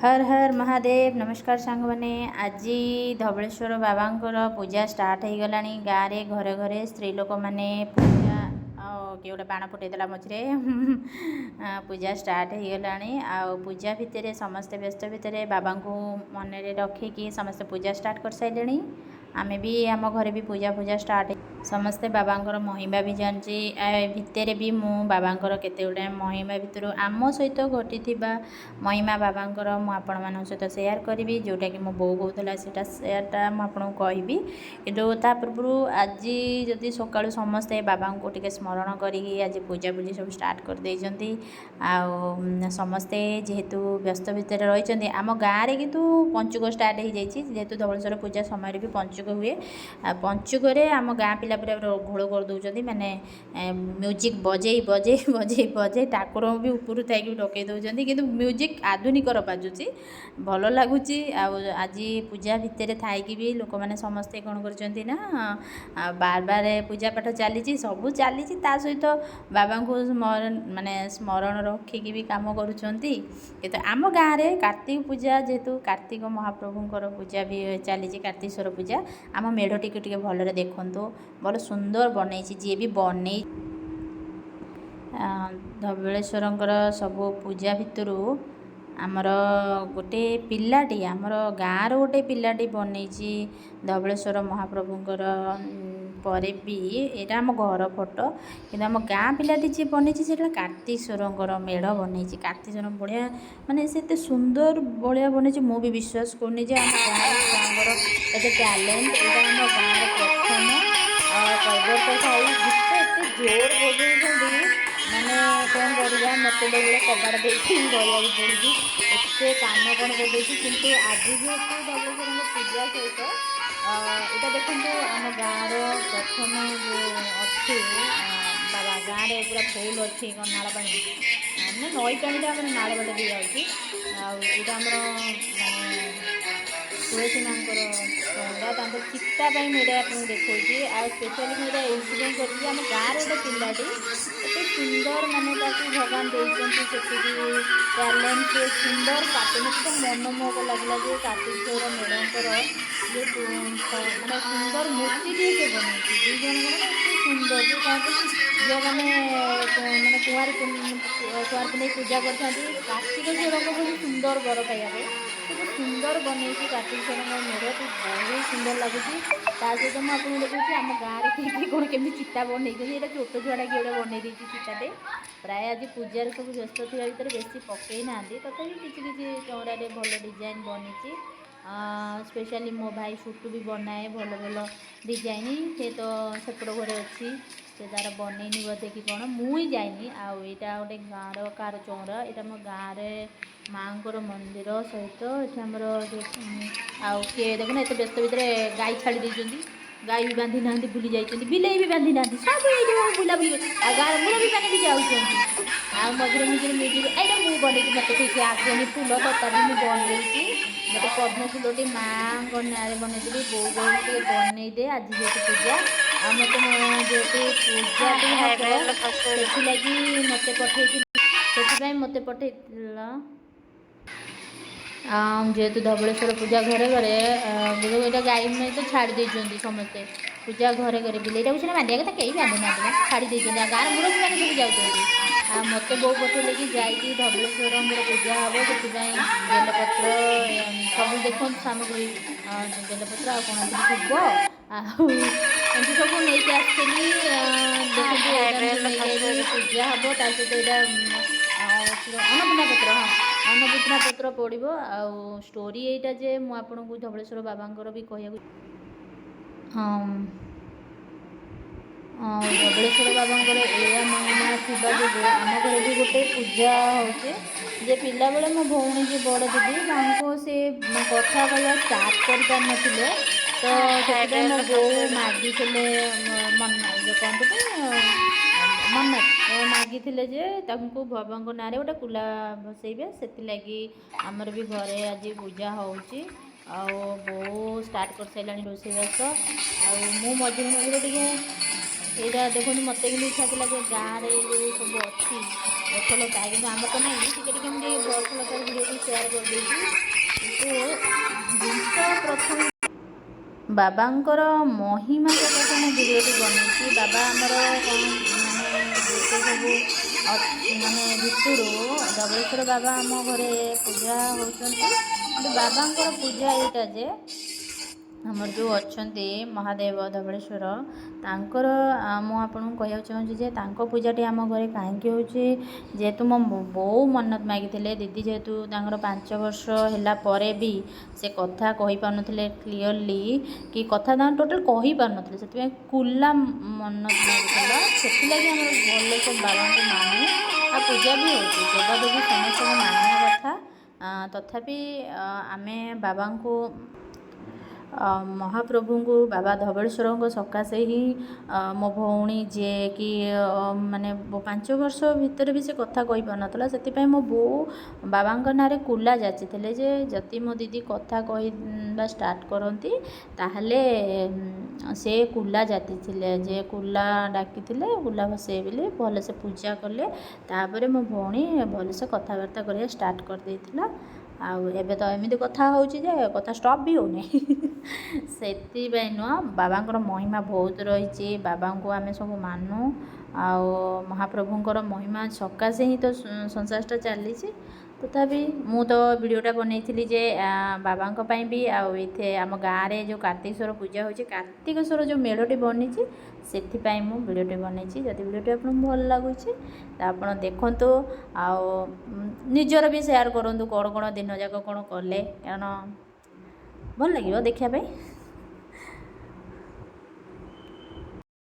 ହର ହର ମହାଦେବ। ନମସ୍କାର ସାଙ୍ଗମାନେ। ଆଜି ଧବଳେଶ୍ୱର ବାବାଙ୍କର ପୂଜା ଷ୍ଟାର୍ଟ ହେଇଗଲାଣି। ଗାଁରେ ଘରେ ଘରେ ସ୍ତ୍ରୀ ଲୋକମାନେ ପୂଜା, ଆଉ କିଏ ଗୋଟେ ବାଣ ଫୁଟେଇଦେଲା ମଝିରେ। ପୂଜା ଷ୍ଟାର୍ଟ ହେଇଗଲାଣି ଆଉ ପୂଜା ଭିତରେ ସମସ୍ତେ ବ୍ୟସ୍ତ ଭିତରେ ବାବାଙ୍କୁ ମନରେ ରଖିକି ସମସ୍ତେ ପୂଜା ଷ୍ଟାର୍ଟ କରିସାରିଲେଣି। ଆମେ ବି ଆମ ଘରେ ବି ପୂଜା ଫୂଜା ଷ୍ଟାର୍ଟ। ସମସ୍ତେ ବାବାଙ୍କର ମହିମା ବି ଜାଣିଛି। ଏ ଭିତରେ ବି ମୁଁ ବାବାଙ୍କର କେତେ ଗୁଡ଼ାଏ ମହିମା ଭିତରୁ ଆମ ସହିତ ଘଟିଥିବା ମହିମା ବାବାଙ୍କର ମୁଁ ଆପଣମାନଙ୍କ ସହିତ ସେୟାର କରିବି। ଯେଉଁଟାକି ମୋ ବୋଉ କହୁଥିଲା, ସେଇଟା ସେୟାରଟା ମୁଁ ଆପଣଙ୍କୁ କହିବି। କିନ୍ତୁ ତା ପୂର୍ବରୁ ଆଜି ଯଦି ସକାଳୁ ସମସ୍ତେ ବାବାଙ୍କୁ ଟିକେ ସ୍ମରଣ କରିକି ଆଜି ପୂଜାପୂଜି ସବୁ ଷ୍ଟାର୍ଟ କରିଦେଇଛନ୍ତି। ଆଉ ସମସ୍ତେ ଯେହେତୁ ବ୍ୟସ୍ତ ଭିତରେ ରହିଛନ୍ତି, ଆମ ଗାଁରେ କିନ୍ତୁ ପଞ୍ଚୁକ ଷ୍ଟାର୍ଟ ହେଇଯାଇଛି। ଯେହେତୁ ଧବଳେଶ୍ୱର ପୂଜା ସମୟରେ ବି ପଞ୍ଚୁକ ହୁଏ, ଆଉ ପଞ୍ଚୁକରେ ଆମ ଗାଁ ପିଲା ପୁରା ଘୋଳ କରିଦେଉଛନ୍ତି। ମାନେ ମ୍ୟୁଜିକ୍ ବଜେଇ ବଜେଇ ବଜେଇ ବଜେଇ ଠାକୁରଙ୍କୁ ବି ଉପରୁ ଥାଇକି ବି ଡକେଇ ଦେଉଛନ୍ତି। କିନ୍ତୁ ମ୍ୟୁଜିକ୍ ଆଧୁନିକର ବାଜୁଛି, ଭଲ ଲାଗୁଛି। ଆଉ ଆଜି ପୂଜା ଭିତରେ ଥାଇକି ବି ଲୋକମାନେ ସମସ୍ତେ କ'ଣ କରୁଛନ୍ତି ନା, ବାର ବାର ପୂଜା ପାଠ ଚାଲିଛି, ସବୁ ଚାଲିଛି। ତା ସହିତ ବାବାଙ୍କୁ ସ୍ମରଣ, ମାନେ ସ୍ମରଣ ରଖିକି ବି କାମ କରୁଛନ୍ତି। କିନ୍ତୁ ଆମ ଗାଁରେ କାର୍ତ୍ତିକ ପୂଜା, ଯେହେତୁ କାର୍ତ୍ତିକ ମହାପ୍ରଭୁଙ୍କର ପୂଜା ବି ଚାଲିଛି, କାର୍ତ୍ତିକେଶ୍ୱର ପୂଜା। ଆମ ମେଢ଼ଟିକୁ ଟିକେ ଭଲରେ ଦେଖନ୍ତୁ, ଭଲ ସୁନ୍ଦର ବନେଇଛି ଯିଏ ବି ବନେଇ। ଧବଳେଶ୍ୱରଙ୍କର ସବୁ ପୂଜା ଭିତରୁ ଆମର ଗୋଟେ ପିଲାଟି, ଆମର ଗାଁର ଗୋଟେ ପିଲାଟି ବନେଇଛି ଧବଳେଶ୍ୱର ମହାପ୍ରଭୁଙ୍କର। ପରେ ବି ଏଇଟା ଆମ ଘର ଫଟୋ, କିନ୍ତୁ ଆମ ଗାଁ ପିଲାଟି ଯିଏ ବନେଇଛି, ସେଇଟା କାର୍ତ୍ତିକେଶ୍ୱରଙ୍କର ମେଢ଼ ବନେଇଛି। କାର୍ତ୍ତିକେଶ୍ୱର ବଢ଼ିଆ, ମାନେ ସେ ଏତେ ସୁନ୍ଦର ବଢ଼ିଆ ବନେଇଛି। ମୁଁ ବି ବିଶ୍ୱାସ କରୁନି ଯେ ଆମ ଗାଁର ଛୁଆଙ୍କର ଏତେ ଟ୍ୟାଲେଣ୍ଟ। ଏଇଟା ଆମ ଗାଁର ପ୍ରଥମ କୈବର୍ତ୍ତ ସାହି। ଗୀତ ଏତେ ଜୋର ବଜଉଛନ୍ତି, ମାନେ କ'ଣ କରିବା, ମୋତେ ବେଳେବେଳେ କବାଟ ଦେଇକି ରହିବାକୁ ପଡ଼ୁଛି, ଏତେ କାନ କ'ଣ କରିଦେଉଛି। କିନ୍ତୁ ଆଜି ଯେହେତୁ ଧବଳେଶ୍ୱରଙ୍କ ପୂଜା ସହିତ ଏଇଟା ଦେଖନ୍ତୁ, ଆମ ଗାଁର ପ୍ରଥମ ଯେଉଁ ଅଛି ବାବା, ଗାଁରେ ପୁରା ଫୁଲ୍ ଅଛି କ'ଣ ନାଳ ପାଣି, ମାନେ ନଈ ପାଣିଟା ଆମର ନାଳ ବାଟ ଦେଇ ଯାଉଛି। ଆଉ ଏଇଟା ଆମର ମାନେ ତୁଳସୀ ମାଙ୍କର ଚଉରା, ତାଙ୍କ ଚିତା ପାଇଁ ମୁଁ ଏଇଟା ଆପଣଙ୍କୁ ଦେଖାଉଛି। ଆଉ ସ୍ପେଶାଲି ମୁଁ ଏଇଟା ଏଇଥିପାଇଁ କରିଛି, ଆମ ଗାଁର ଗୋଟେ ପିଲାଟି ଏତେ ସୁନ୍ଦର, ମାନେ ତାକୁ ଭଗବାନ ଦେଇଛନ୍ତି ସେତିକି ଟ୍ୟାଲେଣ୍ଟ। ସେ ସୁନ୍ଦର କାଟେ। ମୋତେ ତ ମନମୋହକ ଲାଗିଲା ଯେ କାର୍ତ୍ତିକେଶ୍ୱର ମେଢ଼ଙ୍କର ଯେ ମାନେ ସୁନ୍ଦର ମୂର୍ତ୍ତିଟିଏ ସେ ବନେଇଛି। ଦୁଇ ଜଣଙ୍କର ମାନେ ଏତେ ସୁନ୍ଦର, ଯେଉଁ କହନ୍ତି ଝିଅମାନେ ମାନେ କୁଆଁରୀ ପୁନେଇ ପୂଜା କରିଥାନ୍ତି କାର୍ତ୍ତିକେଶ୍ୱରଙ୍କ ଭଳି ସୁନ୍ଦର ବର ପାଇବା ପାଇଁ, କେତେ ସୁନ୍ଦର ବନେଇଛି କାର୍ତ୍ତିକେଶ୍ୱରଙ୍କ ମେଢ଼ଟି, ବହୁତ ସୁନ୍ଦର ଲାଗୁଛି। ତା ସହିତ ମୁଁ ଆପଣଙ୍କୁ ଦେଖାଉଛି ଆମ ଗାଁରେ କିଏ କିଏ କ'ଣ କେମିତି ଚିତା ବନେଇଛନ୍ତି। ଏଇଟା ଛୋଟ ଛୁଆଟା କିଏ ଗୋଟେ ବନେଇ ଦେଇଛି ଚିତାଟେ। ପ୍ରାୟ ଆଜି ପୂଜାରେ ସବୁ ବ୍ୟସ୍ତ ଥିବା ଭିତରେ ବେଶୀ ପକେଇ ନାହାନ୍ତି, ତଥାପି କିଛି କିଛି ଚଉରାରେ ଭଲ ଡିଜାଇନ୍ ବନିଛି। ସ୍ପେଶାଲି ମୋ ଭାଇ ସୁଟୁ ବି ବନାଏ ଭଲ ଭଲ ଡିଜାଇନ୍। ସେ ତ ସେପଟ ଘରେ ଅଛି, ସେ ତାର ବନେଇନି ବୋଧେ କି କ'ଣ, ମୁଁ ହିଁ ଯାଇନି। ଆଉ ଏଇଟା ଗୋଟେ ଗାଁର କାହାର ଚଉରା। ଏଇଟା ଆମ ଗାଁରେ ମାଆଙ୍କର ମନ୍ଦିର ସହିତ ଏଠି ଆମର ଆଉ କିଏ ଦେଖୁନ, ଏତେ ବ୍ୟସ୍ତ ଭିତରେ ଗାଈ ଛାଡ଼ି ଦେଇଛନ୍ତି, ଗାଈ ବି ବାନ୍ଧି ନାହାନ୍ତି, ଭୁଲି ଯାଇଛନ୍ତି, ବିଲେଇ ବି ବାନ୍ଧି ନାହାନ୍ତି, ସବୁ ଏଇଠି ବୁଲାବୁଲି। ଆଉ ଗାଁର ମୁରବୀ ମାନେ ବି ଯାଉଛନ୍ତି। ଆଉ ମଝିରେ ମଝିରେ ମ୍ୟୁଜିକ୍। ଏଇଟା ମୁଁ ବନେଇଛି, ମୋତେ ଠିକ୍ ଆସୁନି ଫୁଲ, ତଥାପି ମୁଁ ବନେଇଛି। ମୋତେ ପଦ୍ମ ଫୁଲଟି ମାଆଙ୍କ ନାଁରେ ବନେଇଥିଲି। ବୋଉ କହିଲେ ଟିକେ ବନେଇଦେ, ଆଜି ଯେହେତୁ ପୂଜା। ଆଉ ମୋତେ ଯେହେତୁ ପୂଜାଟି ହେବ, ସେଥିଲାଗି ମୋତେ ପଠେଇଥିଲି, ସେଥିପାଇଁ ମୋତେ ପଠେଇଥିଲା। ଯେହେତୁ ଧବଳେଶ୍ୱର ପୂଜା ଘରେ ଘରେ, ଏଇଟା ଗାଈ ତ ଛାଡ଼ି ଦେଇଛନ୍ତି ସମସ୍ତେ। ପୂଜା ଘରେ ଘରେ ବିଲେଇଟାକୁ ସିନା ବାନ୍ଧିବା କଥା, କେହି ବାନ୍ଧି ନାହାନ୍ତି ମ, ଛାଡ଼ି ଦେଇଛନ୍ତି। ଆଉ ଗାଁର ମୁରବୀମାନେ ସବୁ ଯାଉଛନ୍ତି। ଆଉ ମୋତେ ବୋଉ ପଠେଇଲେ କି ଯାଇକି ଧବଳେଶ୍ୱରଙ୍କର ପୂଜା ହେବ, ସେଥିପାଇଁ ବେଲପତ୍ର ସବୁ ଦେଖନ୍ତୁ ସାମଗ୍ରୀ, ବେଲପତ୍ର ଆଉ କ'ଣ ଥିବ, ଆଉ ଏମିତି ସବୁ ନେଇକି ଆସିଥିଲି। ଦେଖନ୍ତୁ, ଏଇଟା ନେଇକି ଆସିଲି, ପୂଜା ହେବ। ତା ସହିତ ଏଇଟା ଅନ୍ନପୂର୍ଣ୍ଣା ପତ୍ର, ହଁ, ଅନ୍ନପୂର୍ଣ୍ଣା ପତ୍ର ପଡ଼ିବ। ଆଉ ଷ୍ଟୋରି ଏଇଟା ଯେ ମୁଁ ଆପଣଙ୍କୁ ଧବଳେଶ୍ୱର ବାବାଙ୍କର ବି କହିବାକୁ, ହଁ, ଧବଳେଶ୍ୱର ବାବାଙ୍କର ଏଇଆ ମହିମା ଥିବା ଯୋଗୁଁ ଆମ ଘରେ ବି ଗୋଟେ ପୂଜା ହେଉଛି ଯେ ପିଲାବେଳେ ମୋ ଭଉଣୀ ଯିଏ ବଡ଼ ଦିଦି, ତାଙ୍କୁ ସେ କଥା କହିବା ଷ୍ଟାର୍ଟ କରିପାରିନଥିଲେ। ତ ସେଥିପାଇଁ ମୋ ବୋଉ ମାଗିଥିଲେ, ମନ ଯେଉଁ କହନ୍ତି ତ ମନ୍ନତ ମାଗିଥିଲେ ଯେ ତାଙ୍କୁ ବାବାଙ୍କ ନାଁରେ ଗୋଟେ କୁଲା ବସେଇବେ। ସେଥିଲାଗି ଆମର ବି ଘରେ ଆଜି ପୂଜା ହେଉଛି। ଆଉ ବୋଉ ଷ୍ଟାର୍ଟ କରିସାରିଲାଣି ରୋଷେଇବାସ। ଆଉ ମୁଁ ମଝିରେ ମଝିରେ ଟିକେ ଏଇଟା ଦେଖନ୍ତୁ। ମୋତେ କିନ୍ତୁ ଇଚ୍ଛା ଥିଲା ଯେ ଗାଁରେ ଯେଉଁ ସବୁ ଅଛି ଗଛଲତା, କିନ୍ତୁ ଆମର ତ ନାହିଁ, ଟିକେ ଟିକେ ମୁଁ ଟିକେ ଗଛଲତାର ଭିଡ଼ିଓ ବି ସେୟାର କରିଦେଇଛି। କିନ୍ତୁ ଜିନିଷ ପ୍ରଥମେ ବାବାଙ୍କର ମହିମା ସକାଶେ ମୁଁ ଭିଡ଼ିଓଟି ବନେଇଛି। ବାବା ଆମର କ'ଣ ମାନେ ଯେତେ ସବୁ ମାନେ ଭିତରୁ ଧବଳେଶ୍ୱର ବାବା ଆମ ଘରେ ପୂଜା ହେଉଛନ୍ତି, କିନ୍ତୁ ବାବାଙ୍କର ପୂଜା ଏଇଟା ଯେ ଆମର ଯେଉଁ ଅଛନ୍ତି ମହାଦେବ ଧବଳେଶ୍ୱର, ତାଙ୍କର ମୁଁ ଆପଣଙ୍କୁ କହିବାକୁ ଚାହୁଁଛି ଯେ ତାଙ୍କ ପୂଜାଟି ଆମ ଘରେ କାହିଁକି ହେଉଛି। ଯେହେତୁ ମୋ ବୋଉ ମନ୍ନତ ମାଗିଥିଲେ, ଦିଦି ଯେହେତୁ ତାଙ୍କର 5 ବର୍ଷ ହେଲା ପରେ ବି ସେ କଥା କହିପାରୁନଥିଲେ କ୍ଲିଅରଲି, କି କଥା ତାଙ୍କ ଟୋଟାଲ୍ କହିପାରୁନଥିଲେ, ସେଥିପାଇଁ କୁଲା ମନ୍ନତ ମାଗିଥିଲା। ସେଥିଲାଗି ଆମର ଭଲସେ ବାବାଙ୍କୁ ମାନୁ ଆଉ ପୂଜା ବି ହେଉଛି। ଦେବାଦେବୀ ସମସ୍ତଙ୍କୁ ମାନିବା କଥା। ତଥାପି ଆମେ ବାବାଙ୍କୁ, ମହାପ୍ରଭୁଙ୍କୁ, ବାବା ଧବଳେଶ୍ୱରଙ୍କ ସକାଶେ ହିଁ ମୋ ଭଉଣୀ ଯିଏକି ମାନେ 5 ବର୍ଷ ଭିତରେ ବି ସେ କଥା କହିପାରୁନଥିଲା, ସେଥିପାଇଁ ମୋ ବୋଉ ବାବାଙ୍କ ନାଁରେ କୁଲା ଯାଚିଥିଲେ ଯେ ଯଦି ମୋ ଦିଦି କଥା କହିବା ଷ୍ଟାର୍ଟ କରନ୍ତି ତାହେଲେ ସେ କୁଲା ଯାଚିଥିଲେ ଯେ କୁଲା ଡାକିଥିଲେ କୁଲା ଭସେଇବେ ବୋଲି। ଭଲସେ ପୂଜା କଲେ, ତାପରେ ମୋ ଭଉଣୀ ଭଲସେ କଥାବାର୍ତ୍ତା କରିବା ଷ୍ଟାର୍ଟ କରିଦେଇଥିଲା। ଆଉ ଏବେ ତ ଏମିତି କଥା ହେଉଛି ଯେ କଥା ଷ୍ଟପ୍ ବି ହେଉନି। ସେଥିପାଇଁ ନୁହଁ, ବାବାଙ୍କର ମହିମା ବହୁତ ରହିଛି, ବାବାଙ୍କୁ ଆମେ ସବୁ ମାନୁ ଆଉ ମହାପ୍ରଭୁଙ୍କର ମହିମା ସକାଶେ ହିଁ ତ ସଂସାରଟା ଚାଲିଛି। ତଥାପି ମୁଁ ତ ଭିଡ଼ିଓଟା ବନେଇଥିଲି ଯେ ବାବାଙ୍କ ପାଇଁ ବି, ଆଉ ଏଥିରେ ଆମ ଗାଁରେ ଯେଉଁ କାର୍ତ୍ତିକେଶ୍ୱର ପୂଜା ହେଉଛି, କାର୍ତ୍ତିକେଶ୍ୱର ଯେଉଁ ମେଢ଼ଟି ବନିଛି, ସେଥିପାଇଁ ମୁଁ ଭିଡ଼ିଓଟି ବନେଇଛି। ଯଦି ଭିଡ଼ିଓଟି ଆପଣଙ୍କୁ ଭଲ ଲାଗୁଛି ତ ଆପଣ ଦେଖନ୍ତୁ ଆଉ ନିଜର ବି ସେୟାର କରନ୍ତୁ, କ'ଣ କ'ଣ ଦିନ ଯାକ କ'ଣ କଲେ, କାରଣ ଭଲ ଲାଗିବ ଦେଖିବା ପାଇଁ।